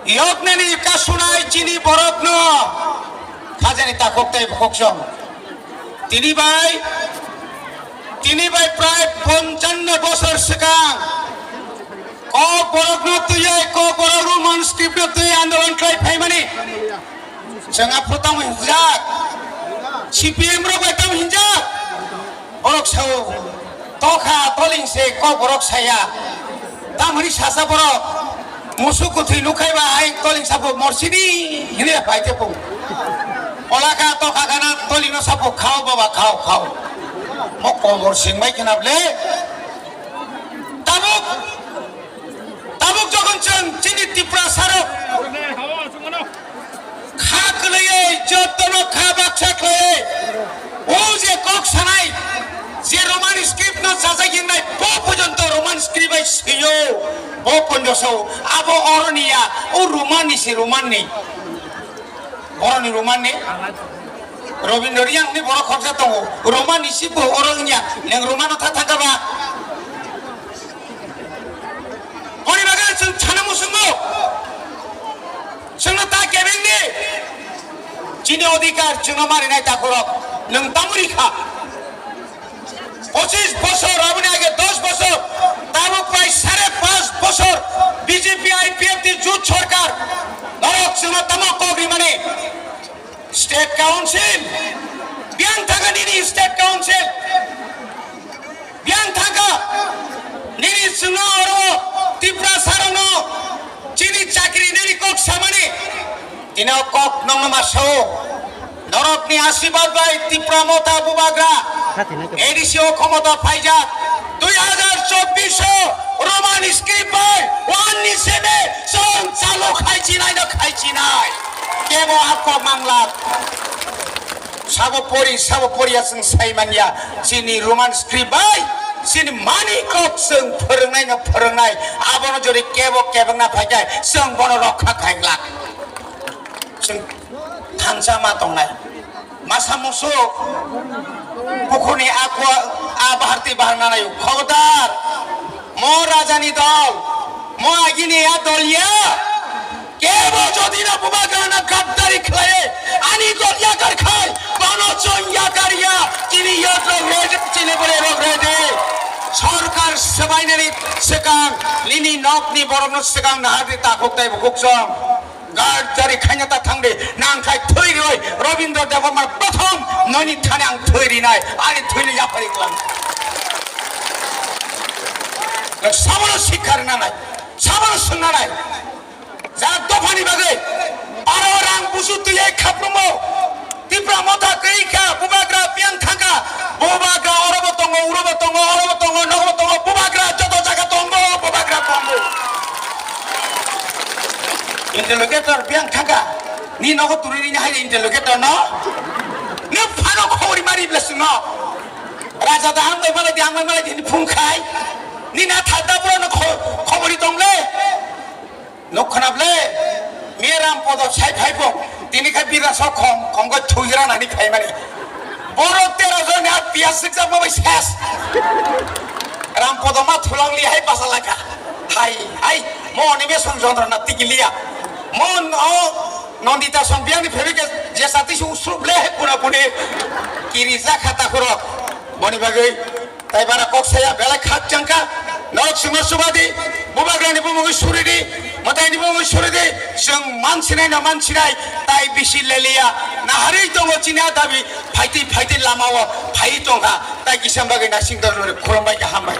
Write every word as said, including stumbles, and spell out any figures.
Yoknani kasunai chini borokno khajani takhuk tei bukhuk song. Tini bai, tini bai prai ponchano bosor swkang kok borokno twiwi, kok borok Roman script no twiwi andolon khlai phaimani. Chwng aphuru tamo hinjak, C P M rok bai tamo hinjak. Borok sao, tokha toling se kok borok saya. Tamoni sasa borok, musuk kuthwi nukhai ba hai toling sapo morsini hinwi pai te pung. Olakha tokha gana toling no sapo khao baba khao khao. Mo kobor sing bai khna ble. Tabuk, tabuk jogon chwng chini Tiprasa rok kha kwlaiwi, jotono kha baksa khlaiwi, o je kok sanai, je Roman script no sajak yengnai, bo porjonto Roman script bai swiyo, bo ponjo sao, abo oroni ya, o Roman ni se Roman ni, boroni Roman ni, Robindro Reang ni borok khoroksa tongo, Roman ni se bo oro wngya, nwng Roman no tha thangka ba? Boni bagwi chwng sana muchungo. Chwngno ta kebengdi. Chini odhikar chwngno marinai takhurok. Nwng tamo rikha? Pochis bosor, aboni age dos bosor, tabuk prai sare panch bosor B J P I P F T jut sorkar. Norok chwngno tamo kok rimani? State Council. Biyang thangka nini State Council. Biyang thangka nini chwngno oro Tiprasa rokno chini chakri nini kok samani. Tino kok nongno ma sao. Norokni asibad bai Tipra Motha Bubagra A D C o khomota phaijak. Dui hajar chobbish o Roman script bai one ni sene chwng chalo khai chinai no khai chinai. Kebo ako mangla. Sabo pori, sabo pori aswng sai manya. Chini Roman script bai, chini mani kok chwng phwrwngnai no phwrwngnai. Abono jori kebo kebengna phaikai, chwng bono rokha khailak. Chwng thansa ma tongnai. Masa musuk, pukhuni akwa, a baharti bahar nanai. Khobodar, mo rajani dol, mo agini a dol ya. Kebo jodi no Bubagrano gaddari khlai, ani dol yakar khai, bono chwng yakar ya, chini yot rok ready, chini bwrwi rok ready. Sorkar swbainani swkang, nini nokni borokno swkang nahardi takhuk tei bukhuk chwng. Gaddari khaina ta thangdi, nangkhai thwi rwi, Robindra Debbarma prothom nini thani ang thwi rinai, ani thwino yapari klang. Sabono sikha rwnanai, sabono swngnanai. Jara dophani bagwi aro rang busu twiwi khaprumo. Tipra Motha kwrwi kha, Bubagra biyang thangkha. Bubagra orobo tongo, urobo tongo, orobo tongo, nogobo tongo, Bubagra joto jaga tongo, Bubagra tongo. Interlocutor biyang thangkha. Ni nogo turi rini hai interlocutor no? Ni phano khobori mari blesung no. Raja da ang bai malai di, ang bai malai di, ni phung khai. Ni na thada bro no kho-, khobori tong le. Nuk khna ble, miya Ram Podo sai phai bo, tini kha bira sok khom, khom go thuira nani phai mani. Borok tero jon ni a piyas sikjak ma bai ses. Ram Podo ma thulang li hai basa laka. Hai, hai, mo ni be song jondro na tikiliya. Mo no Nondita song biyang ni phebe ke je sati su usrup le hai pura pune. Kiri ja khata khoro. Moni bagwi. Tai bara kok saya belai khak changka, norok sima subadi, Bubagrani bumungwi suridi, Mwtaini bumungwi suridi, chwng mansinai no mansinai, tai bisi leliya, naharwi tongo chini a dabi, phaiti phaiti lamao phaiwi tongkha, tai kisa bagwi naising dormoni khulumbai kha hambai.